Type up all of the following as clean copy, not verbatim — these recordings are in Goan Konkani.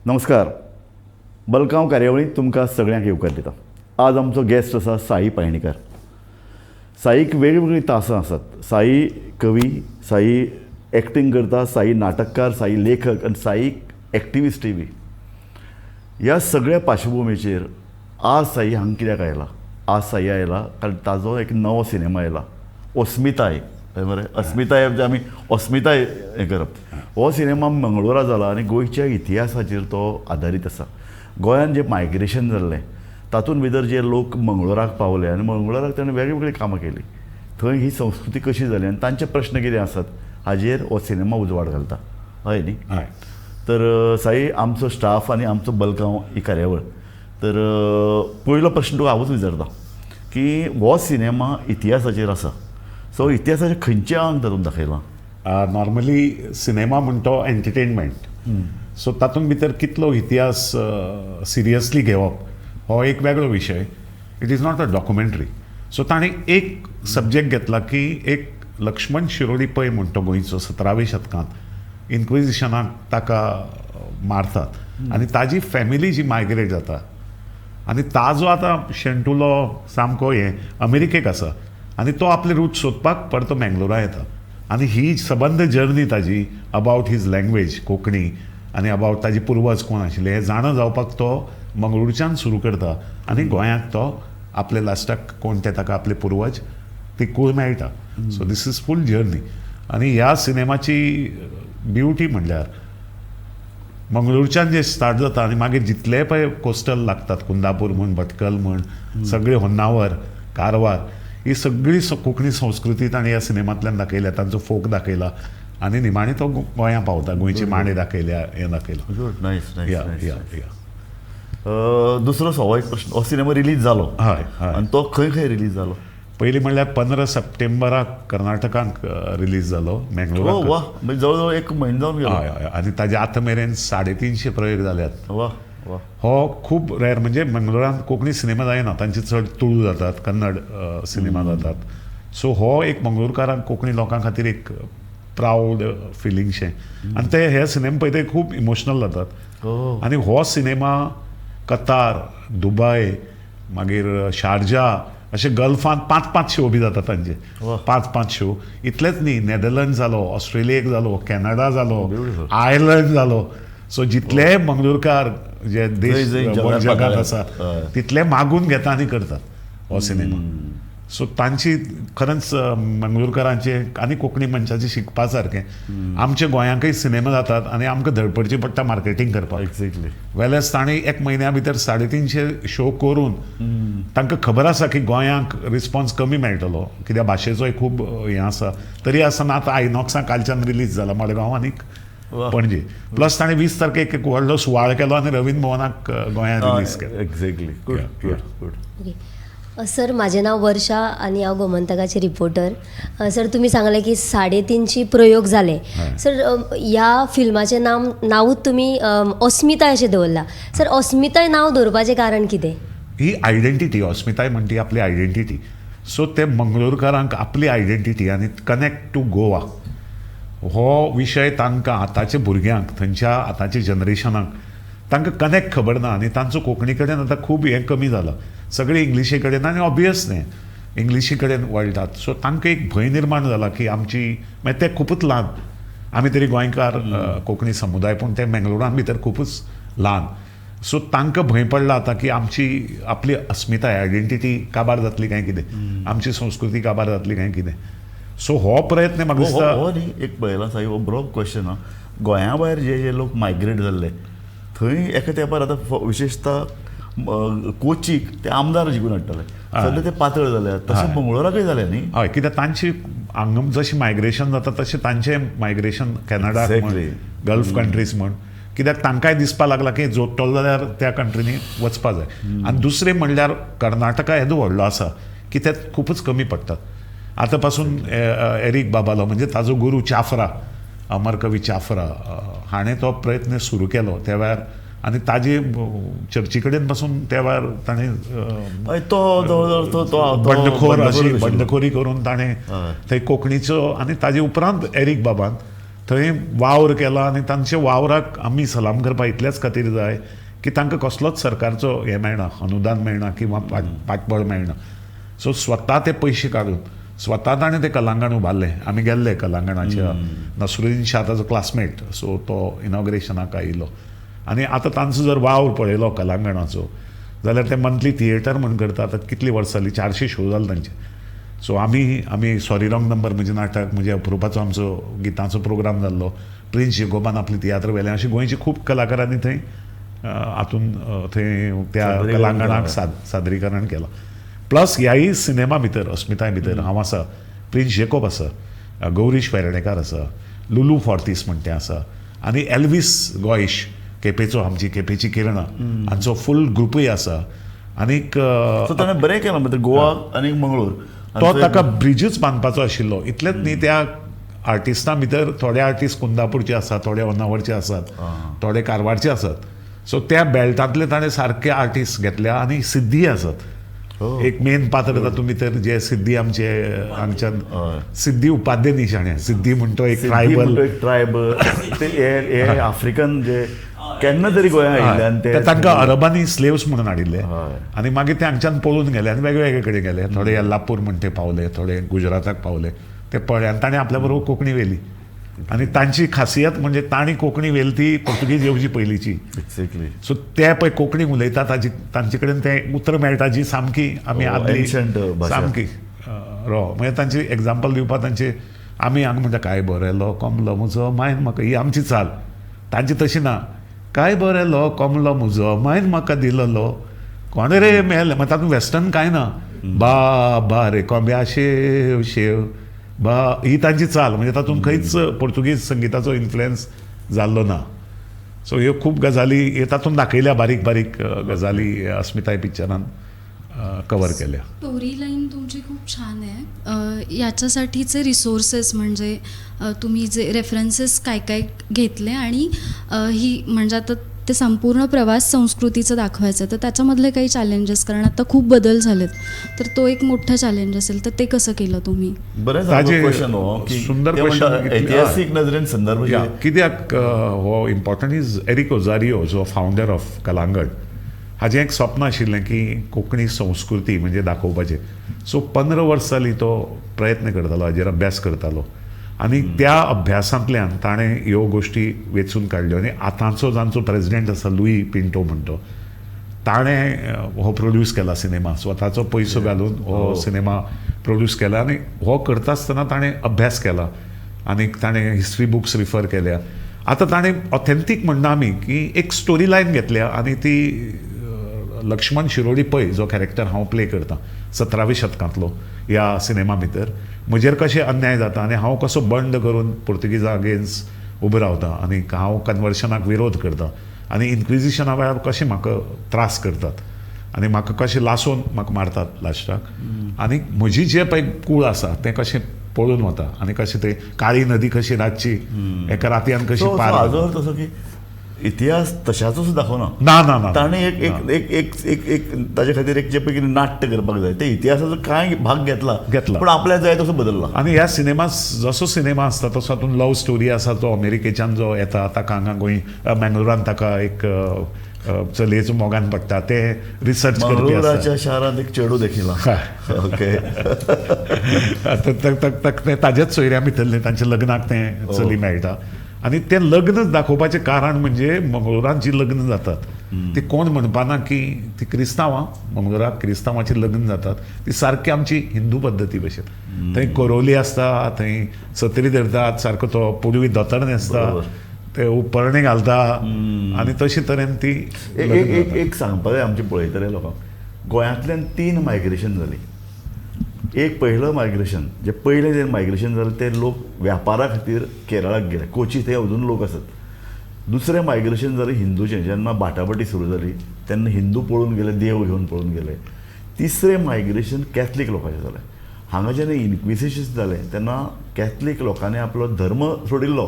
नमस्कार. बलकांव कार्यावळींत तुमकां सगळ्यांक येवकार दिता. आज आमचो गेस्ट आसा साई पायणीकर. साईक वेगवेगळीं तासां आसात. साई कवी, साई एक्टींग करता, साई नाटककार, साई लेखक आनी साई एक्टिविस्टय बी. ह्या सगळ्या पार्श्वभुमीचेर आज साई हांगा कित्याक आयला? आज साई आयला कारण ताजो एक नवो सिनेमा आयला, अस्मिताय. हय मरे, अस्मिताय म्हणजे आमी अस्मिताय हें करप. हो सिनेमा मंगळुरा जाला आनी गोंयच्या इतिहासाचेर तो आदारीत आसा. गोंयान जें मायग्रेशन जाल्लें तातूंत भितर जे लोक मंगळुराक पावले आनी मंगळुराक ताणें वेगवेगळीं कामां केलीं, थंय ही संस्कृती कशी जाली आनी तांचे प्रश्न कितें आसात हाजेर हो सिनेमा उजवाड घालता. हय न्ही? हय. तर साई, आमचो स्टाफ आनी आमचो बलकांव ही कार्यावळ, तर पयलो प्रश्न तुका हांवूच विचारता की हो सिनेमा इतिहासाचेर आसा, सो इतिहासाचें खंयचें आंग तातूंत दाखयलां? नॉर्मली सिनेमा म्हण तो एंटरटेनमेंट, सो तातूंत भितर कितलो इतिहास सिरियसली घेवप हो एक वेगळो विशय. It is not a documentary. So ताणें एक सब्जेक्ट घेतला की एक लक्ष्मण शिरोडी पै म्हण तो गोंयचो 17व्या शतकांत इन्क्विजिशनाक ताका मारतात आनी ताजी फॅमिली जी मायग्रेट जाता आनी ताजो आतां शेंटुलो सामको हें अमेरिकेक आसा आनी तो आपले रूट सोदपाक परतो मेंगलोरा येता आनी ही सबंद जर्नी ताजी अबावट his language Konkani आनी अबावट ताजी पुर्वज कोण आशिल्ले हें जाणा जावपाक तो मंगळूरच्यान सुरू करता आनी गोंयांत तो आपले लास्टाक कोण ते ताका आपले पुर्वज ती कूळ मेळटा. So this is full journey. आनी ह्या सिनेमाची ब्युटी म्हणल्यार मंगळूरच्यान जे स्टार्ट जाता आनी मागीर जितले पळय कोस्टल लागतात, कुंदापूर म्हण, भटकल म्हण, सगळे होन्नावर, कारवार, ही सगळी कोंकणी संस्कृती ताणें ह्या सिनेमांतल्यान दाखयल्या, तांचो फोक दाखयला आनी निमाणें तो गोंया पावता, गोंयची मांडे दाखयल्या, हें दाखयलां. Good, nice nice. या. नायस. या या. दुसरो सवा एक प्रश्न, हो सिनेमा रिलीज जालो? हय हय. आनी तो खंय खंय रिलीज जालो? पयलीं म्हणल्यार 15 सप्टेंबराक कर्नाटकांत रिलीज जालो, मेंगलोराक. वा, म्हणजे जवळ जवळ एक म्हयनो जावन गेलो. हय हय, आनी ताजे आतां मेरेन 350 प्रयोग जाल्यात. वा वा. हो खूब रेर, म्हणजे मंगळुरांत कोंकणी सिनेमा जायना, तांचे चड तुळू जातात, कन्नड सिनेमा जातात. सो हो एक मंगळूरकारांक, कोंकणी लोकां खातीर एक प्रावड फिलिंगशें आनी ते हे सिनेमा पळयतकीर खूब इमोशनल जातात. आनी हो सिनेमा कतार, दुबय, मागीर शारजा अशे गल्फांत 5-5 शो बी जातात तांचे. 5-5 शो. इतलेच न्ही, नेदरलँड जालो, ऑस्ट्रेलियेक जालो, कॅनडा जालो, आयर्लंड जालो. सो जितले मंगळूरकार जे देश जंय जगात जगात आसा तितले मागून घेता आनी करतात हो सिनेमा. सो तांची खरेंच मंगळूरकारांचे आनी कोंकणी मनशाची शिकपा सारकें. आमच्या गोंयांकय सिनेमा जातात आनी आमकां धडपडची पडटा मार्केटींग करपाक. वेल्यास तांणी एक म्हयन्या भितर 350 शो करून तांकां खबर आसा की गोंयांक रिस्पॉन्स कमी मेळटलो कित्याक भाशेचोय खूब हें आसा, तरी आसतना आतां आयनॉक्सां कालच्यान रिलीज जाला मडगांव आनी पणजे. प्लस ताणें 20 तारखेक एक व्हडलो सुवाळो केलो आनी रवींद्र भवनाक गोंयांत रिलीज केलो. Exactly, good. Good good. Okay sir, म्हाजें नांव वर्षा आनी हांव गोमंतकाचें रिपोर्टर. सर, तुमी सांगलें की 350 प्रयोग जाले. सर, ह्या फिल्माचें नांव नांवूच तुमी अस्मिताय अशें दवरलां. सर, अस्मिताय नांव दवरपाचें कारण कितें? ही आयडेंटिटी, अस्मिताय म्हणटी ती आपली आयडेंटिटी. सो ते मंगळूरकारांक आपली आयडेंटिटी आनी कनेक्ट टू गोवा हो विशय तांकां आतांच्या भुरग्यांक, थंयच्या आतांच्या जनरेशनाक तांकां कनेक्ट खबर ना आनी तांचो कोंकणी कडेन आतां खूब हें कमी जाला, सगळे इंग्लिशी कडेन आनी ऑबियस न्ही इंग्लिशी कडेन वळटात. सो तांकां एक भंय निर्माण जाला की आमची, मागीर ते खुबूच ल्हान, आमी तरी गोंयकार कोंकणी समुदाय, पूण ते मेंगलोरान भितर खुबूच ल्हान. सो तांकां भंय पडला आतां की आमची आपली अस्मिताय, आयडेंटिटी काबार जातली काय कितें, आमची संस्कृती काबार जातली काय कितें. सो हो प्रयत्न म्हाका दिसता. हो न्ही एक पळयला साई, हो बरो क्वेश्चन आं. गोंया भायर जे जे लोक मायग्रेट जाल्ले थंय एका तेंपार आतां विशेशता कोचीक ते आमदार जिखून हाडटाले, सगळे ते पातळ जाले, तशें मंगळूराकय जालें न्ही? हय, कित्याक तांची हांगा जशें मायग्रेशन जाता तशें तांचें मायग्रेशन कॅनडा, गल्फ कंट्रीज म्हण, कित्याक तांकांय दिसपा लागला की जोडटलो जाल्यार त्या कंट्रीनी वचपा जाय. आनी दुसरें म्हणल्यार कर्नाटका येदो व्हडलो आसा की ते खुबूच कमी पडटात. आतां पासून एरीक बाबालो म्हणजे ताजो गुरू चाफ्रा, अमर कवी चाफ्रा हाणें तो प्रयत्न सुरू केलो त्या वेळार आनी ताजे चर्ची कडेन पासून त्या वेळार ताणें तो बंडखोर अशी बंडखोरी करून ताणें थंय कोंकणीचो आनी ताजे उपरांत एरीक बाबान थंय वावर केला आनी तांच्या वावराक आमी सलाम करपा इतल्याच खातीर जाय की तांकां कसलोच सरकारचो हें मेळना, अनुदान मेळना किंवा पाठबळ मेळना. सो स्वता ते पयशे काडून स्वता ताणें तें कलांगण उबारलें. आमी गेल्ले कलांगणाच्या, नसरुद्दीन शाह ताजो क्लासमेट, सो तो इनॉग्रेशनाक आयिल्लो. आनी आतां तांचो जर वावर पळयलो कलांगणाचो जाल्यार ते मंथली थिएटर म्हूण करता. आतां कितलीं वर्सां जालीं, 400 शो जाले तांचे. सो आमी आमी सॉरी रॉंग नंबर म्हणजे नाटक, म्हणजे अप्रुपाचो आमचो गितांचो प्रोग्राम जाल्लो, प्रिन्स जेकोबान आपली तियात्र व्हेलें. अशें गोंयचे खूब कलाकारांनी थंय हातून थंय त्या कलांगणाक सादरीकरण केलां. प्लस ह्याय सिनेमा भितर, अस्मिताय भितर हांव आसा, प्रिन्स जेकोब आसा, गौरीश वेर्णेकार आसा, लुलू फॉर्तीस म्हण तें आसा, आनी एल्वीस गोयश केपेचो, आमची केपेची किरणां हांचो फूल ग्रुपूय आसा. आनीक ताणें बरें केलां म्हणजे गोवा आनी मंगळूर तो ताका ब्रिजूच बांदपाचो आशिल्लो. इतलेंच न्ही, त्या आर्टिस्टां भितर थोडे आर्टिस्ट कुंदापूरचे आसात, थोडे होन्नावरचे आसात, थोडे कारवारचे आसात. सो त्या बेल्टांतले ताणें सारके आर्टिस्ट घेतल्या आनी सिद्धी आसात. एक मेन पात्र तातूंत भितर जे सिद्धी आमचे हांगच्यान सिद्धी उपाध्ये न्ही शाणे, सिद्धी म्हणतो एक ट्रायबल, एक ट्रायबल हे आफ्रिकन जे केन्ना तरी गोंया आयिल्ले ते तांकां अरबांनी स्लेव्स म्हणून हाडिल्ले आनी मागीर ते हांगच्यान पळून गेले आनी वेगवेगळे कडेन गेले. थोडे येल्लापूर म्हण ते पावले, थोडे गुजराताक पावले. ते पळ्ळे आनी ताणें आपल्या बरोबर कोंकणी व्हेली. आनी तांची खासियत म्हणजे तांणी कोंकणी व्हेली ती पोर्तुगीज येवची पयलींची. एक्झॅक्टली. सो ते पळय कोंकणी उलयतात ताजी तांचे कडेन तें उतर मेळटा जी सामकी आमी आदली सामकी रो. म्हणजे तांची एग्जाम्पल दिवपाक तांचे आमी हांगा म्हणटा काय बरेलो कोमलो म्हजो मायन म्हाका, ही आमची चाल. तांची तशी ना, काय बरेलो कोमलो म्हजो मायन म्हाका दिलेलो कोण रे मेले, मागीर तातूंत वेस्टर्न कांय ना, बा बा रे कोंब्या शेव शेव बा, ही तांची चाल. म्हणजे तातूंत खंयच पोर्तुगीज संगिताचो इन्फ्लुएन्स जाल्लो ना. सो ह्यो खूब गजाली हे तातूंत दाखयल्या, बारीक बारीक गजाली अस्मिताय पिक्चरान कवर केल्या. स्टोरी लाईन तुमची खूप छान आहे. याच्यासाठीचे रिसोर्सेस म्हणजे तुम्ही जे रेफरन्सेस काय काय घेतले आणि ही म्हणजे आता ते संपूर्ण प्रवास संस्कृतीचं दाखवायचं तर त्याच्यामधले काही चॅलेंजेस, कारण आता खूप बदल झालेत तर तो एक मोठा चॅलेंज असेल, तर ते कसं केलं तुम्ही? बरें क्वेश्चन हो, सुंदर क्वेश्चन. ऐतिहासिक नजरेन संदर्भ कित्याक हो इम्पॉर्टंट is Eric Ozario जो फावंडर ऑफ कलांगड, हाजें एक स्वप्न आशिल्लें की कोंकणी संस्कृती म्हणजे दाखोवपाचें. सो 15 वर्सां जालीं तो प्रयत्न करतालो, हाजेर अभ्यास करतालो आनी त्या अभ्यासांतल्यान ताणें ह्यो गोश्टी वेंचून काडल्यो. आनी आतांचो जांचो प्रेजिडेंट आसा लुई पिंटो म्हणटो, ताणें हो प्रोड्यूस केला सिनेमा, स्वताचो पयसो घालून हो सिनेमा प्रोड्यूस केला. आनी हो करता आसतना ताणें अभ्यास केला आनी ताणें हिस्ट्री बुक्स रिफर केल्या. आतां ताणें ऑथेंटीक म्हणना आमी की एक स्टोरी लायन घेतल्या आनी ती लक्ष्मण शिरोडी पै जो कॅरेक्टर हांव प्ले करता 17व्या शतकांतलो ह्या सिनेमा भितर, म्हजेर कशें अन्याय जाता आनी हांव कसो बंड करून पुर्तुगीजा अगेन्स्ट उबो रावता आनी हांव कन्वर्शनाक विरोध करता आनी इन्क्विजिशना वेळार कशें म्हाका त्रास करतात आनी म्हाका कशें लासून म्हाका मारतात लास्टाक, आनी म्हजी जें पळय कूळ आसा तें कशें पळून वता आनी कशें ते काळी नदी कशी रातची एका रातयान कशी पार. हाजो अर्थ असो की इतिहास तशाचोच दाखोवना, ना ना ना, ताणें एक एक एक एक एक एक ताजे खातीर एक जे पळय कितें नाट्य करपाक जाय ते इतिहासाचो कांय भाग घेतला घेतला पूण आपल्याक जाय तसो बदलला. आनी ह्या सिनेमा जसो सिनेमा आसता तसो तातूंत लव स्टोरी आसा. तो अमेरिकेच्यान जो येता ताका हांगा गोंय मँगलोरान ताका एक चलयेचो मोगान पडटा, ते रिसर्च करपी आसा. मंगळूराच्या शारांत एक चेडू देखिला. ओके, तें ताजेच सोयऱ्या भितरलें, तांच्या लग्नाक तें चली मेळटा. आनी तें लग्न दाखोवपाचें कारण म्हणजे मंगळुरांत जी लग्न जातात ती कोण म्हणपाना की ती क्रिस्तांवां, मंगळुराक क्रिस्तांवाची लग्न जातात ती सारकी आमची हिंदू पद्दती भशेन. थंय कोरोली आसता, थंय सत्री धरतात, सारको तो पुडवी दोतोर न्हेसता, ते उपरणे घालता आनी तशे तरेन ती. एक एक सांगपाक जाय आमचे पळयतले लोकांक, गोंयांतल्यान 3 मायग्रेशन जाली. एक पहिलं मायग्रेशन जे पयलें जे मायग्रेशन जालें ते लोक व्यापारा खातीर केरळाक गेले, कोची थंय अजून लोक आसात. दुसरें मायग्रेशन जालें हिंदूचें, जेन्ना बाटाबाटी सुरू जाली तेन्ना हिंदू पळून गेले, देव घेवन पळून गेले. तिसरें मायग्रेशन कॅथलीक लोकांचें जालें. हांगा जेन्ना इन्क्विजिशन जालें तेन्ना कॅथलीक लोकांनी आपलो धर्म सोडिल्लो,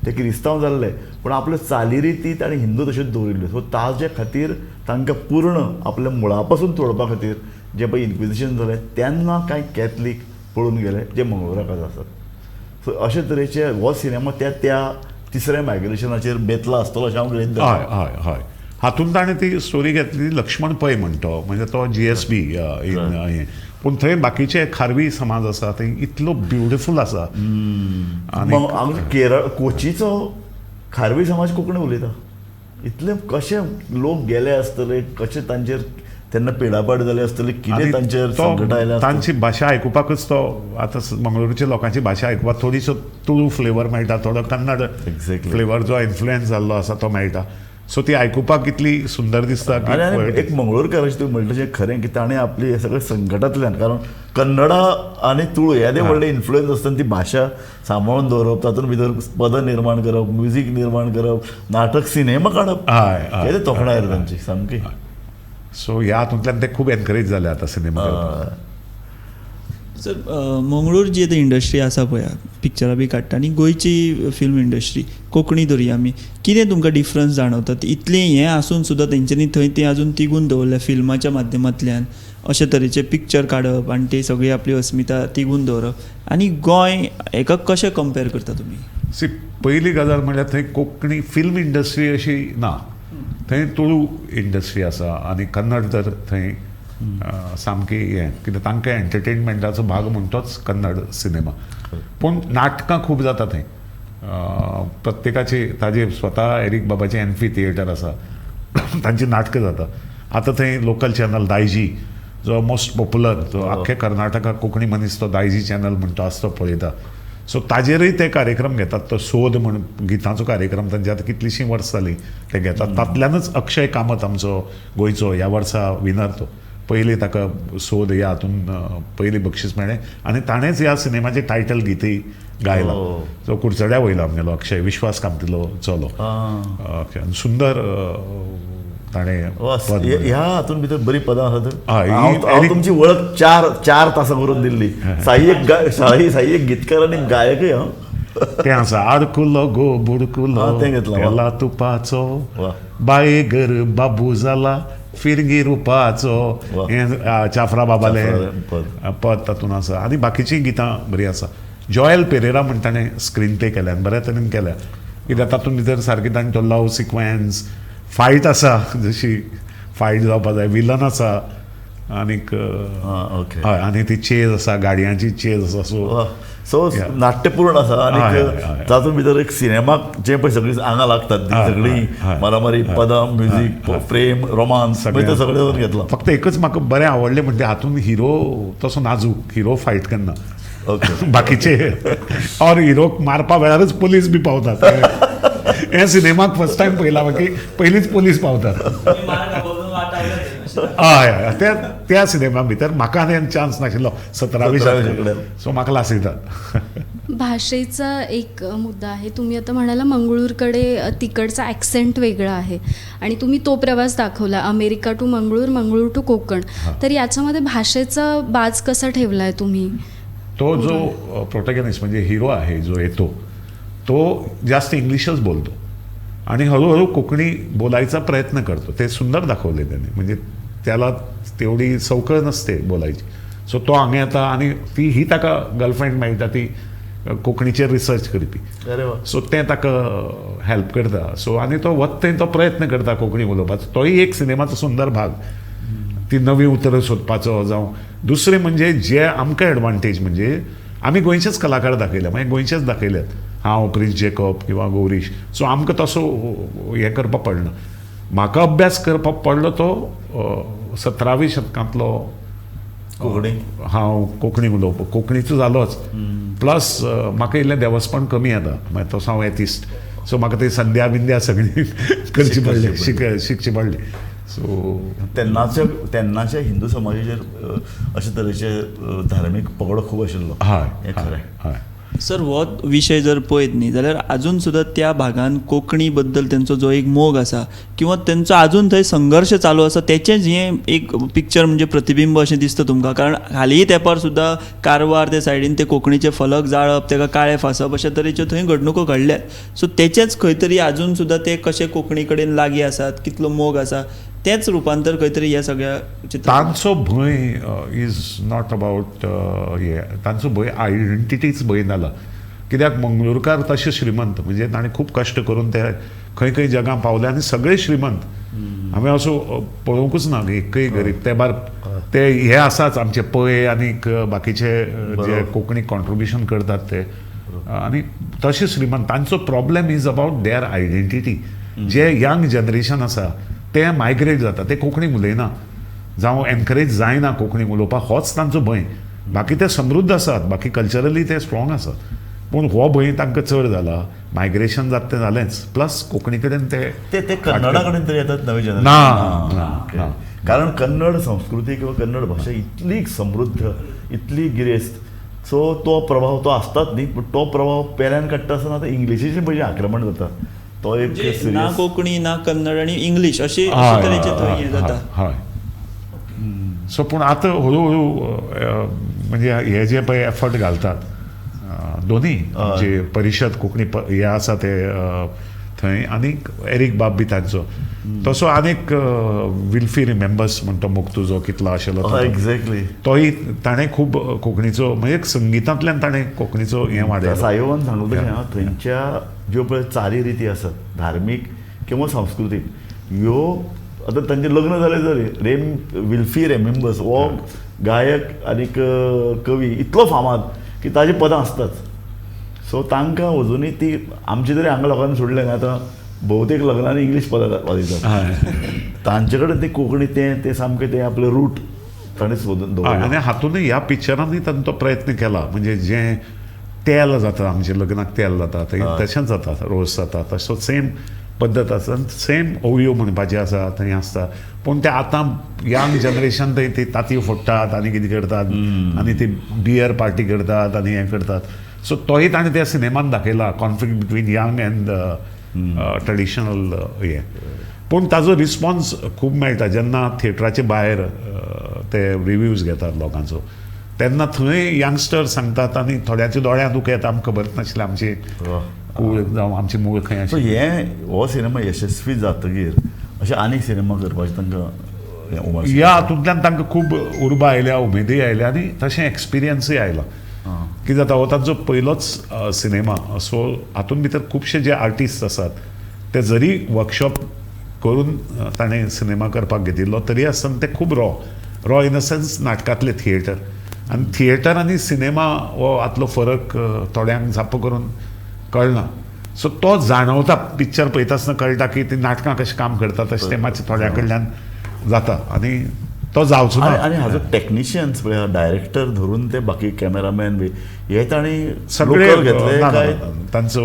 ते क्रिस्तांव जाल्ले, पूण आपल्यो चालीरिती ताणें हिंदू तश्योच दवरिल्ल्यो. सो ताजे खातीर तांकां पूर्ण आपल्या मुळा पासून तोडपा खातीर जे पळय इन्क्विजिशन जालें तेन्ना कांय कॅथलीक पळून गेले जे मंगळुराक आसात. सो अशे तरेचे हो सिनेमा त्या त्या तिसऱ्या मायग्रेशनाचेर बेतला आसतलो अशें हांव गृहीत धरतां. हय हय हय, हातून ताणें ती स्टोरी घेतली लक्ष्मण पै म्हणटो, म्हणजे तो GSB इन हें. पूण थंय बाकीचे खारवी समाज आसा, थंय इतलो ब्युटिफूल आसा. आनी हांगा केरळ कोचीचो खारवी समाज कोंकणी उलयता. इतले कशे लोक गेले आसतले, कशे तांचेर तेन्ना पिडापाड जाली आसतली, कितें तांचेर संकट आयलें. तांची भाशा आयकुपाकच तो आतां मंगळूरच्या लोकांची भाशा आयकुपाक थोडीसो तुळू फ्लेवर मेळटा, थोडो कन्नड फ्लेवर जो इन्फ्लुएन्स जाल्लो आसा तो मेळटा. सो ती आयकुपाक इतली सुंदर दिसता. आनी एक मंगळूरकाराचें तुवें म्हणलें तशें खरें की ताणें आपली हे सगळे संकटांतल्यान, कारण कन्नडा आनी तुळू येदे व्हडले इन्फ्लुएन्स आसतना ती भाशा सांबाळून दवरप, तातूंत भितर पदां निर्माण करप, म्युजीक निर्माण करप, नाटक सिनेमा काडप, हे तोखणाय तांची सामकी. सो ह्या हातूंतल्यान ते खूब एनकरेज जाले आतां सिनेमा. सर, मंगळूर जी आतां इंडस्ट्री आसा पळय, पिक्चरां बी काडटा, आनी गोंयची फिल्म इंडस्ट्री कोंकणी धरुया आमी, कितें तुमकां डिफरन्स जाणवता? इतलें हें आसून सुद्दां तेंच्यांनी थंय तें आजून तिगून दवरलें फिल्माच्या माध्यमांतल्यान, अशे तरेचे पिक्चर काडप आनी ते सगळी आपली अस्मिता तिगून दवरप, आनी गोंय हेका कशें कंपेर करता तुमी? सी, पयली गजाल म्हणल्यार थंय कोंकणी फिल्म इंडस्ट्री अशी ना, थंय तुळू इंडस्ट्री आसा आनी कन्नड तर थंय सामकी हें कित्याक तांकां एंटरटेनमेंटाचो भाग म्हणटोच कन्नड सिनेमा. पूण नाटकां खूब जाता थंय, प्रत्येकाची ताजे स्वता एरीक बाबाचें एन्फी थिएटर आसा, तांची नाटकां जाता. आतां थंय लोकल चॅनल दायजी जो मोस्ट पॉप्युलर, जो आख्खे कर्नाटका कोंकणी मनीस तो दायजी चॅनल म्हणटा आसतो पळयता. सो ताजेरय ते कार्यक्रम घेतात, तो सोद म्हण गितांचो कार्यक्रम तांचे आतां कितलींशीं वर्सां जालीं ते घेतात. तातल्यानच अक्षय कामत आमचो गोंयचो ह्या वर्सा विनर, तो पयलीं ताका सोद ह्या हातून पयलीं बक्षीस मेळ्ळें आनी ताणेंच ह्या सिनेमाचें टायटल गीतय गायलां. सो कुडचड्या वयलो आमगेलो अक्षय विश्वास कामतीलो चलो, अक्षय सुंदर ताणें ह्या हातून भितर बरी पदां आसात. हांव तुमची वळख चार तासां करून दिल्ली. साई एक साई एक गीतकार आनी गायकय. हांव तें आसा आडकुलो गो बुडकुलो तें घेतलां, केला तुपाचो, बाये घर बाबू जाला फिरगी रुपाचो, हें चाफ्रा बाबालें पद तातूंत आसा. आनी बाकीचीं गितां बरीं आसा. जॉयल पेरेरा म्हण ताणें स्क्रीन प्ले केल्या आनी बऱ्या तरेन केल्या, कित्याक तातूंत भितर सारकी ताणें तो लव सिक्वेन्स, फायट आसा, जशी फायट जावपा जाय, विलन आसा आनीक हय, आनी ती चेज आसा, गाडयांची चेज आसा. सो सो नाट्यपूर्ण आसा आनी तातूंत भितर एक सिनेमाक जें पळय सगळीं आंगां लागतात ती सगळीं मारामारी, पदां, म्युजीक, फ्रेम, रोमांस, सगळें सगळें घेतलां. फक्त एकच म्हाका बरें आवडलें म्हणजे हातूंत हिरो तसो नाजूक, हिरो फायट करना, बाकीचे और हिरोक मारपा वेळारच पोलीस बी पावतात. हे सिनेमाक फर्स्ट टायम पळयला की पयलींच पोलीस पावतात. हय हय, त्या सिनेमा भितर म्हाका आनी चान्स नाशिल्लो 17वी शेंकड्यात, सो म्हाका लासयतात. भाषेचा एक मुद्दा आहे. तुम्ही आता म्हणाला मंगळूरकडे तिकडचा ॲक्सेंट वेगळा आहे आणि तुम्ही तो प्रवास दाखवला America to Mangalore, Mangalore to Konkan, तर याच्यामध्ये भाषेचा बाज कसा ठेवला आहे तुम्ही? तो जो प्रोटॅगनिस्ट म्हणजे हिरो आहे जो येतो तो जास्त इंग्लिशच बोलतो आणि हळूहळू कोकणी बोलायचा प्रयत्न करतो. ते सुंदर दाखवले त्याने, म्हणजे त्याला तेवढी सवकळ नसते बोलायची. सो तो हांगा येता आनी ती ही ताका गर्लफ्रेंड मेळटा ती कोंकणीचेर रिसर्च करपी, सो तें ताका हेल्प करता. सो आनी तो वता थंय तो प्रयत्न करता कोंकणी उलोवपाचो. तोय एक सिनेमाचो सुंदर भाग, ती नवी उतरां सोदपाचो. जावं दुसरें म्हणजे जे आमकां एडवांटेज म्हणजे आमी गोंयचेच कलाकार दाखयले, मागीर गोंयचेच दाखयल्यात, हांव, प्रिन्स जेकब किंवा गौरीश. सो आमकां तसो हें करपाक पडना. म्हाका अभ्यास करपाक पडलो तो 17वी शतकांतलो कोंकणी. हांव कोंकणी उलोवप, कोंकणीचो जालोच, प्लस म्हाका इल्लें देवस्पण कमी येता, मागीर तसो हांव एथिस्ट, सो म्हाका ती संध्या बिंद्या सगळी करची पडली, शिकची पडली. सो तेन्नाच्या हिंदू समाजाचेर अशे तरेचे धार्मीक पगडो खूब आशिल्लो. हय, हें खरें. हय सर, हो विशय जर पळयत न्ही जाल्यार आजून सुद्दां त्या भागान कोंकणी बद्दल तेंचो जो एक मोग आसा किंवा तेंचो आजून थंय संघर्श चालू आसा तेचेंच हें एक पिक्चर म्हणजे प्रतिबिंब अशें दिसता तुमकां? कारण हालीं तेंपार सुद्दां कारवार ते सायडीन ते कोंकणीचे फलक जाळप, तेका काळें फासप अशे तरेच्यो थंय घडणुको घडल्यात. सो तेचेंच खंय तरी आजून सुद्दां ते कशे कोंकणी कडेन लागीं आसात, कितलो मोग आसा, तेच रुपांतर खंय तरी ह्या सगळ्या चित्रांत. तांचो भंय is not about हे, तांचो भंय आयडेंटिटीच भंय जाला. कित्याक मंगळूरकार तशे श्रीमंत, म्हणजे ताणें खूब कश्ट करून ते खंय खंय जगां पावले आनी सगळे श्रीमंत. हांवें असो पळोवंकूच ना एकय गरीब. ते भायर ते हे आसाच आमचे पै आनीक बाकीचे जे कोंकणी कॉन्ट्रिब्युशन करतात ते, आनी तशे श्रीमंत. तांचो problem is about their identity. J young generation आसा ते मायग्रेट जाता, ते कोंकणी उलयना जावं एनकरेज जायना कोंकणी उलोवपाक, होच तांचो भंय. बाकी ते समृद्ध आसात, बाकी कल्चरली ते स्ट्रॉंग आसात, पूण हो भंय तांकां चड जाला. मायग्रेशन जाता तें जालेंच, प्लस कोंकणी कडेन ते ते कन्नडा कडेन तरी येतात नवे जनरेशन ना. कारण कन्नड संस्कृती किंवा कन्नड भाशा इतली समृद्ध, इतली गिरेस्त, सो तो प्रभाव तो आसताच न्ही, पूण तो प्रभाव पेल्यान काडटा आसतना आतां इंग्लिशीचें पयलीं आक्रमण जाता. तो एक ना कोंकणी ना कन्नड आनी इंग्लीश अशे तरेचे थंय हें जाता. हय. सो पूण आतां हळू हळू म्हणजे हे जे पळय एफर्ट घालतात दोनी, जे परिशद कोंकणी हे आसा ते थंय, आनीक एरीक बाब बी तांचो तसो आनीक विल्फी रिमेंबर्स म्हणटा मोग तुजो कितलो आशिल्लो, एक्झॅक्टली, तोय ताणें खूब कोंकणीचो म्हणजे संगितांतल्यान ताणें कोंकणीचो हें वाडयलो. साईबाबान सांगलो तशें थंयच्या ज्यो पळय चाली रिती आसात धार्मीक किंवा सांस्कृतीक ह्यो, आतां तांचें लग्न जालें तरी विल्फी रेमेंबर्स हो गायक आनीक कवी इतलो फामाद की ताजी पदां आसताच. सो तांकां अजुनूय ती आमचे तरी हांगा लोकांनी सोडलें ना, आतां भोवतेक लग्नांनी इंग्लीश पदां वाजयतात, तांचे कडेन ती कोंकणी तें तें सामकें तें आपलें रूट ताणें सोदून दवरलें. आनी हातूनय ह्या पिक्चरांनी तांचो तो प्रयत्न केला, म्हणजे जें तेल जाता आमच्या लग्नाक तेल जाता थंय तशेंच जाता, रोस जाता, तसो सेम पद्दत आसा, सेम ओवयो म्हणपाची आसा थंय आसता. पूण ते आतां यंग जनरेशन थंय ती तांती फोडटात आनी कितें करतात आनी ती बियर पार्टी करतात आनी हें करतात. सो तोय ताणें त्या सिनेमान दाखयला, conflict between young and traditional हें. पूण ताजो रिस्पॉन्स खूब मेळटा जेन्ना थिएटराचे भायर ते रिव्यूज घेतात लोकांचो, तेन्ना थंय यंगस्टर सांगतात आनी थोड्यांच्या दोळ्यांत दुख येता, आमकां खबर नाशिल्लें आमची कूळ जावं आमची मूळ खंय आशिल्ली. हे हो सिनेमा यशस्वी जातकीर अशें आनीक सिनेमा करपाचें तांकां ह्या हातूंतल्यान तांकां खूब उर्बा आयल्या, उमेदूय आयल्या आनी तशें एक्सपिरियन्सूय आयला. कितें जाता, हो तांचो पयलोच सिनेमा, सो हातूंत भितर खुबशे जे आर्टिस्ट आसात ते जरी वर्कशॉप करून ताणें सिनेमा करपाक घेतिल्लो तरी आसतना ते खूब raw raw in a sense नाटकांतले theatre आनी थिएटर आनी सिनेमा हो हातलो फरक थोड्यांक साप्प करून कळना. सो तो जाणवता पिक्चर पळयता आसतना कळटा की ती नाटकां कशें काम करता तशें तें मातशें थोड्या कडल्यान जाता आनी तो जावचो ना. आनी हाजो टेक्निशियन्स पळय, डायरेक्टर धरून ते बाकी कॅमेरामॅन बी हे तांणी सगळे घेतले काय तांचो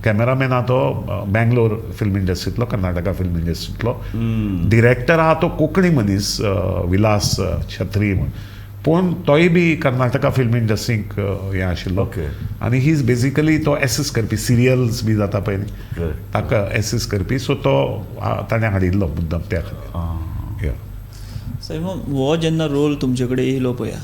कॅमेरामॅन आहा तो बँगलोर फिल्म इंडस्ट्रींतलो, कर्नाटका फिल्म इंडस्ट्रींतलो. डिरेक्टर आहा तो कोंकणी मनीस विलास छत्री म्हूण, पूण तोय बी कर्नाटका फिल्म इंडस्ट्रीक हें आशिल्लो. आनी he is basically तो एसिस्ट करपी, सिरियल्स बी जाता पळय न्ही ताका एसिस्ट करपी. सो तो ताणें हाडिल्लो मुद्दम त्या खातीर. साहेब, हो जेन्ना रोल तुमचे कडेन येयलो पळया,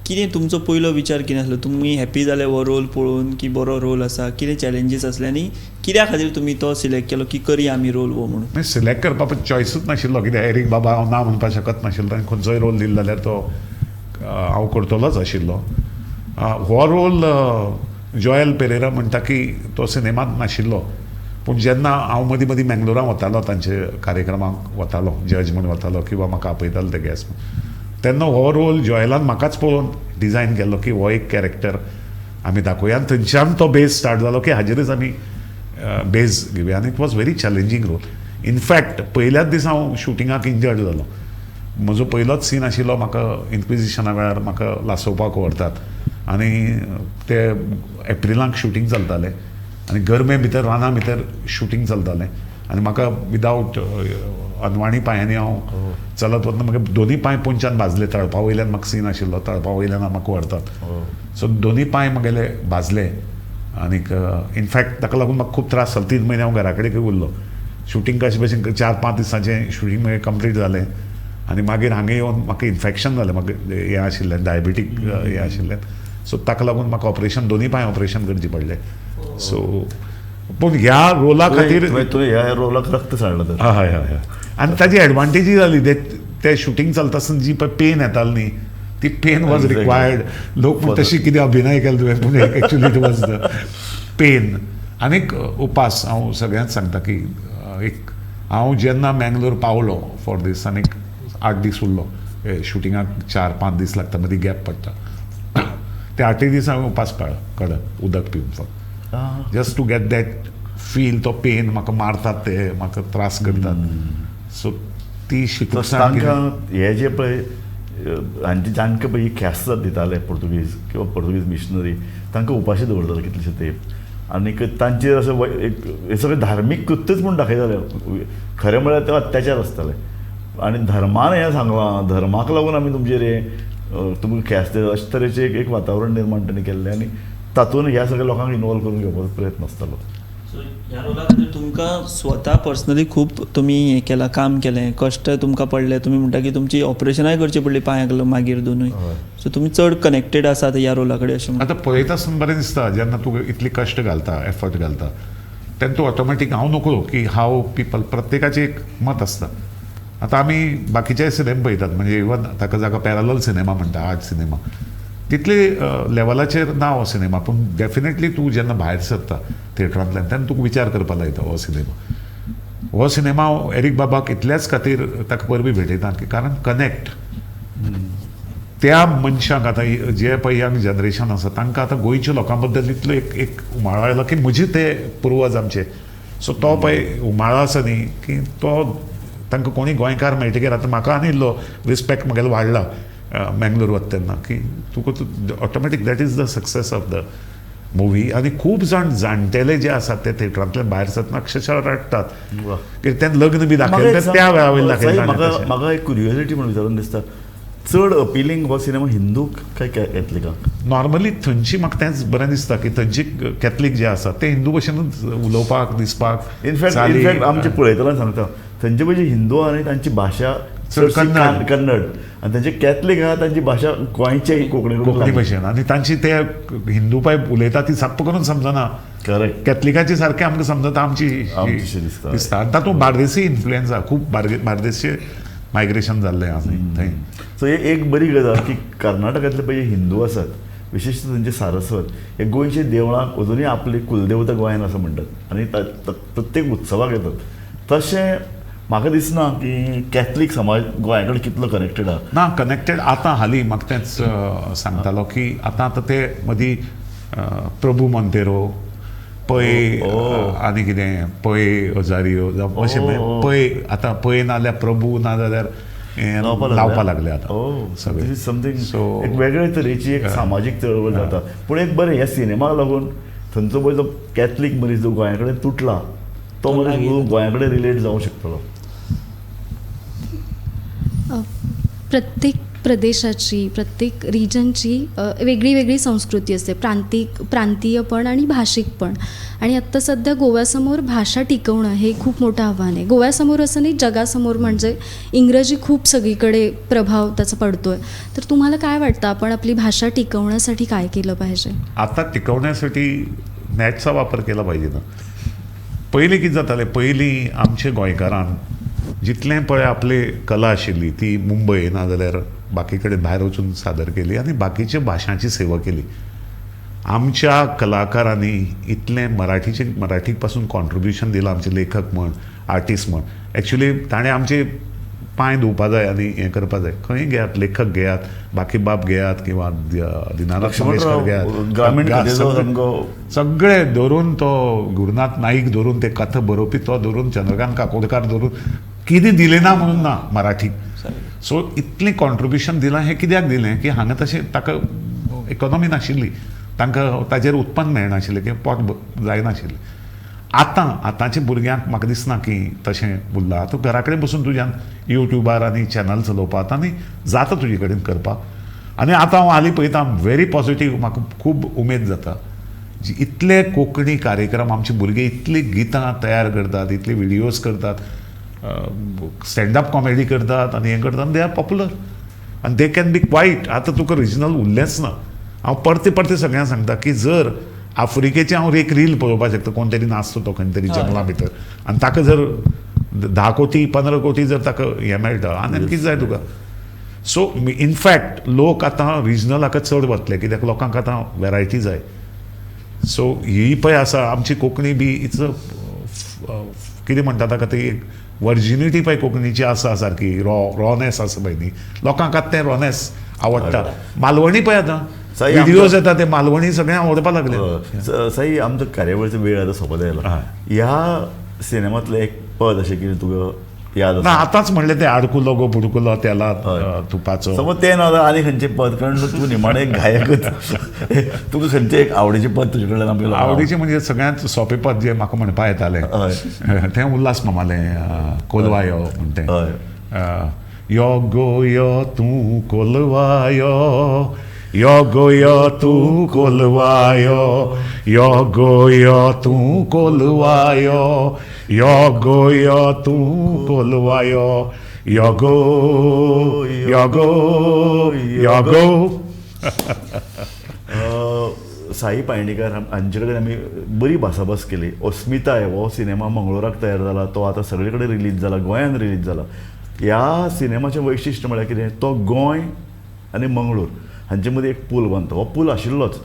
कितें तुमचो पयलो विचार कितें आसलो? तुमी हॅपी जाले हो रोल पळोवन की बरो रोल आसा, कितें चॅलेंजीस आसले आनी कित्या खातीर तुमी तो सिलेक्ट केलो की करया आमी रोल हो म्हणून? सिलेक्ट करपा चॉयसूच नाशिल्लो, कित्याक एरीक बाबा हांव ना म्हणपाक शकत नाशिल्लो, ताणें खंयचोय रोल दिलो जाल्यार तो हांव करतलोच आशिल्लो. हो रोल जॉयल पेरेरा म्हणटा की तो सिनेमांत नाशिल्लो, पूण जेन्ना हांव मदीं मदीं मेंगलोरां वतालो, तांचे कार्यक्रमाक वतालो, जज म्हूण वतालो किंवा म्हाका आपयतालो ते गॅस्ट म्हूण, तेन्ना हो रोल जॉयलान म्हाकाच पळोवन डिजायन केल्लो की हो एक कॅरेक्टर आमी दाखोवया. आनी थंयच्यान तो बेज स्टार्ट जालो की हाजेरच आमी बेज घेवया. आनी it was very challenging role. In fact पयल्याच दिसा हांव शुटिंगाक इंजर्ड जालो. म्हजो पयलोच सीन आशिल्लो, म्हाका इन्क्विजिशना वेळार म्हाका लासोवपाक व्हरतात आनी ते एप्रिलाक शुटींग चलतालें आनी गरमे भितर राना भितर शुटींग चलतालें आनी म्हाका विदावट अनवाणी पांयांनी हांव चलत वतना म्हाका दोनी पांय पोंच्यान भाजले. तळपा वयल्यान म्हाका सीन आशिल्लो, तळपा वयल्यान म्हाका व्हरतात, सो दोनी पांय म्हगेले भाजले आनीक इनफॅक्ट ताका लागून म्हाका खूब त्रास जालो. 3 म्हयने हांव घरा कडेन उरलो. शुटींग कशें भशेन 4-5 दिसांचें शुटींग मागीर कंप्लीट जालें आनी मागीर हांगा येवन म्हाका इन्फेक्शन जालें, म्हाका हें आशिल्लें डायबेटीक हें आशिल्लें, सो ताका लागून म्हाका ऑपरेशन, दोनी पांय ऑपरेशन करचें पडलें. सो पूण ह्या रोला खातीर तुवें ह्या रोलाक रक्त सांडलें तर. हय हय हय. आनी ताजी एडवांटेजूय जाली, ते शुटींग चलता आसतना जी पळय पेन येताली न्ही ती पेन वॉज रिक्वायर्ड. लोक म्हण तशी कितें अभिनय केलो तुवें, पूण actually it was the pain. आनीक उपास हांव सगळ्यांक सांगता की एक हांव जेन्ना मँगलोर पावलो फॉर दीस, आनीक 8 दीस उरलो, शुटिंगाक 4-5 दीस लागता, मदीं गॅप पडटा, ते 8 दीस हांवें उपास पाळ्ळो कडक उदक पिवन फक्त, just to get that feel. तो पेन म्हाका मारतात, ते म्हाका त्रास करतात, सो ती शिकून तांकां हे जे पळय हांचे जांकां पळय ही ख्यास्त दिताले पुर्तुगीज किंवा पुर्तुगीज मिशनरी, तांकां उपाशी दवरताले कितलेशे तेंप, आनीक तांचेर असो एक हे सगळें धार्मीक कृत्यच म्हूण दाखयताले. खरें म्हळ्यार ते अत्याचार आसताले आनी धर्मान हें सांगलां, धर्माक लागून आमी तुमचेर हें तुमकां ख्यास्त दितात, अशे तरेचें एक वातावरण निर्माण तांणी केल्लें आनी तातूंत ह्या सगळ्या लोकांक इनवॉल्व करून घेवपाचो प्रयत्न आसतालो. सो ह्या रोला खातीर तुमकां स्वता पर्सनली खूब तुमी हें केलां, काम केलें, कश्ट तुमकां पडले, तुमी म्हणटा की तुमची ऑपरेशनाय करची पडली पांयांक मागीर दोनूय, सो तुमी चड कनेक्टेड आसात ह्या रोला कडेन अशें. आतां पळयता आसतना बरें दिसता, जेन्ना तूं इतली कश्ट घालता, एफर्ट घालता, तेन्ना तूं ऑटोमॅटीक हांव नकळो की हाव पिपल, प्रत्येकाचें एक मत आसता. आतां आमी बाकीचे सिनेमा पळयतात, म्हणजे इवन ताका जाका पॅरलल सिनेमा म्हणटा, आर्ट सिनेमा, तितले लेवलाचेर ना हो सिनेमा, पूण डेफिनेटली तूं जेन्ना भायर सरता थिएटरांतल्यान तेन्ना तुका विचार करपा लायता हो सिनेमा. हो सिनेमा एरीक बाबाक इतल्याच खातीर ताका परबी भेटयता की कारण कनेक्ट त्या मनशांक आतां जे पळय यंग जनरेशन आसा तांकां आतां गोंयच्या लोकां बद्दल इतलो एक एक उमाळो आयलो की म्हजे ते पुर्वज आमचे, सो तो पळय उमाळो आसा न्ही की तो तांकां कोणी गोंयकार मेळटकीर आतां म्हाका आनी इल्लो रिस्पेक्ट म्हगेलो वाडला मँगलोर वता तेन्ना की तुका automatic that is the success of the movie. आनी खूब जाण जाणटेले जे आसात ते थिएटरांतल्यान भायर सरतना अक्षरशः रडटात की तें लग्न बी दाखयलें त्या वेळा वयलें दाखयलें. म्हाका एक क्युरियोसिटी म्हणून विचारून दिसता, चड अपिलींग हो सिनेमा हिंदूक काय कॅथलिकांक? नॉर्मली थंयची म्हाका तेंच बरें दिसता की थंयची कॅथलीक जे आसा ते हिंदू भशेनूच उलोवपाक दिसपाक. इनफॅक्ट आमचे पळयतना सांगता थंयचे पळय हिंदू आनी तांची भाशा कन्नड कन्नड, आनी तांचे कॅथलीक आहा तांची भाशा गोंयचे कोंकणी कोंकणी भशेन, आनी तांची ते हिंदू पाय उलयता ती साप्प करून समजना. करेक्ट, कॅथलिकाची सारकें आमकां समजता, आमची दिसता. आनी तातूंत बार्देसी इन्फ्लुयन्स आहा, खूब बार्देसचे मायग्रेशन जाल्लें आसा थंय. सो एक बरी गजाल की कर्नाटकांतले पळय हिंदू आसात, विशेश तांचे सारस्वत हे गोंयच्या देवळांक अजुनूय आपली कुलदेवता गोंयान आसा म्हणटात आनी प्रत्येक उत्सवाक येतात. तशें म्हाका दिसना की कॅथलीक समाज गोंया कडेन कितलो कनेक्टेड आहा. ना कनेक्टेड आतां हालीं म्हाका तेंच सांगतालो की आतां आतां ते मदीं प्रभू मोंतेरो पै आनी कितें पै हजारियो जावं अशें पै, आतां पै नाजाल्यार प्रभू नाजाल्यार लावपा लागले आतां सगळें. समथींग सो एक वेगळे तरेची एक सामाजीक चळवळ जाता. पूण एक बरें ह्या सिनेमाक लागून थंयचो पळय जो कॅथलीक मनीस जो गोंया कडेन तुटला तो मनीस गोंया कडेन रिलेट जावंक शकतलो. प्रत्येक प्रदेशाची, प्रत्येक रिजनची वेगळी वेगळी संस्कृती असते, प्रांतीय पण आणि भाषिक पण. आणि आत्ता सध्या गोव्यासमोर भाषा टिकवणं हे खूप मोठं आव्हान आहे. गोव्यासमोर असं नाही, जगासमोर, म्हणजे इंग्रजी खूप सगळीकडे प्रभाव त्याचा पडतो आहे. तर तुम्हाला काय वाटतं, आपण आपली भाषा टिकवण्यासाठी काय केलं पाहिजे? आता टिकवण्यासाठी नॅटचा वापर केला पाहिजे ना. पयलीं कितें जातालें, पयलीं आमचे गोंयकारान जितलें पळय आपली कला आशिल्ली ती मुंबय नाजाल्यार बाकी कडेन भायर वचून सादर केली आनी बाकीच्या भाशांची सेवा केली. आमच्या कलाकारांनी इतलें मराठीक पासून कॉन्ट्रिब्युशन दिलां, आमचे लेखक म्हण, आर्टिस्ट म्हण. एक्चुली ताणें आमचे पांय धुवपा जाय आनी हें करपा जाय. खंय घेयात, लेखक घेयात, बाकीबाब घेयात किंवा दिनानाथ मंगेशकर घेयात, सगळे धरून तो गुरुनाथ नाईक धरून ते कथा बरोवपी तो धरून चंद्रकांत काकोडकार धरून कितें दिलें ना म्हणून ना मराठीक. सो इतलें कॉन्ट्रिब्युशन दिलां हें कित्याक दिलें की हांगा तशें ताका इकॉनॉमी नाशिल्ली, तांकां ताजेर उत्पन्न मेळनाशिल्लें किंवा पोट जायनाशिल्लें. आतां आतांच्या भुरग्यांक म्हाका दिसना की तशें उरलां. आतां घरा कडेन बसून तुज्यान युट्यूबार आनी चॅनल चलोवपाक आनी जाता तुजे कडेन करपाक. आनी आतां हांव हालीं पळयता व्हेरी पॉजिटीव, म्हाका खूब उमेद जाता. इतले कोंकणी कार्यक्रम आमचे भुरगे इतली गितां तयार करतात, इतले व्हिडियोज करतात, स्टँडअप कॉमेडी करतात आनी हें करतात, they are popular आनी they can be quiet. आतां तुका रिजनल उरलेंच ना. हांव परते परते सगळ्यांक सांगता की जर आफ्रिकेचें हांव एक रील पळोवपाक शकता, कोण तरी नाचतो तो खंय तरी जंगला भितर आनी ताका जर 10 कोटी 15 कोटी जर ताका हें मेळटा आनी कितें जाय तुका. सो इनफॅक्ट लोक आतां रिजनलाक चड वतले कित्याक लोकांक आतां वेरायटी जाय. सो ही पळय आसा आमची कोंकणी बी it's a कितें म्हणटा ताका ती एक वर्जिनिटी पळय कोंकणीची आसा सारकी रॉनेस आसा पळय न्ही, लोकांक आतां तें रॉनेस आवडटा. मालवणी पळय आतां व्हिडियोज येता ते मालवणी सगळें आवडपाक लागले. साई, आमचो कार्यावळीचो वेळ आतां सोंपत आयला. ह्या सिनेमांतलें एक पद अशें कितें तुका याद आसा? ना, आतांच म्हणलें तें आडकुलो गो बुडकुलो तेला तुपाचो. समज तें ना जाल्यार आनी खंयचें पद, कारण तूं निमाणें एक गायकच, तुका खंयचें एक आवडीचें पद तुजे कडल्यान आमकां? आवडीचें म्हणजे सगळ्यांत सोंपें पद जें म्हाका म्हणपा येतालें तें उल्हास मामालें कोलवा यो म्हण तें. यो गो यो तूं कोलवा यो, यो गो यो तूं कोलवा यो, यो गो यो तूं कोलवा यो, यो गो यो तूं कोलवा यो, यो गो यो गो यो गो. साई पायणीकर हांचे कडेन आमी बरी भासाभास केली. अस्मिताय हो सिनेमा मंगळुराक तयार जाला, तो आतां सगळे कडेन रिलीज जाला, गोंयांत रिलीज जाला. ह्या सिनेमाचें वैशिश्ट म्हळ्यार कितें, तो गोंय आनी मंगळूर हांचे मदीं एक पूल बांदता. हो पूल आशिल्लोच,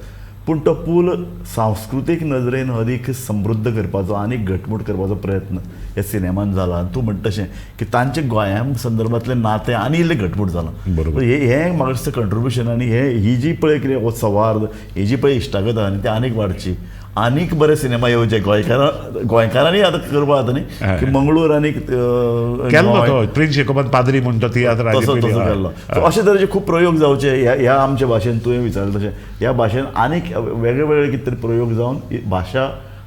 पूण तो पूल सांस्कृतीक नदरेन अदीक समृद्ध करपाचो आनी घटमूट करपाचो प्रयत्न ह्या सिनेमान जाला. आनी तूं म्हणटा तशें की तांचे गोंया संदर्भांतलें नातें आनी इल्लें घटमूट जालां. बरोबर. हें म्हाका दिसता कंट्रिब्युशन. आनी हे ही जी पळय कितें हो संवाद, ही जी पळय इश्टागत आहा न्ही ती आनीक वाडची, आनीक बरे सिनेमा येवचे. गोंयकारांनी आतां करपाक जाता न्ही की मंगळूर आनी केल्लो तो प्रिन्स जेकोबान पाद्री म्हणटा तियात्र तसो केल्लो. अशे तरेचे खूब प्रयोग जावचे ह्या आमच्या भाशेन. तुवें विचारलें तशें ह्या भाशेन आनीक वेगळे वेगळे कितें तरी प्रयोग जावन भाशा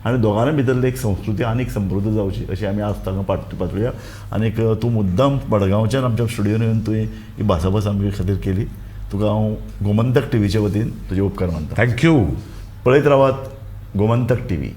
आनी दोगांय भितरली एक संस्कृती आनीक समृद्ध जावची अशी आमी आज तांकां पातळुया. आनीक तूं मुद्दाम मडगांवच्यान आमच्या स्टुडियोन येवन तुवें ही भासाभास आमचे खातीर केली, तुका हांव गोमंतक टीव्हीच्या वतीन तुजे उपकार मानता. Thank you. पळयत रावात गोमंतक टीव्ही.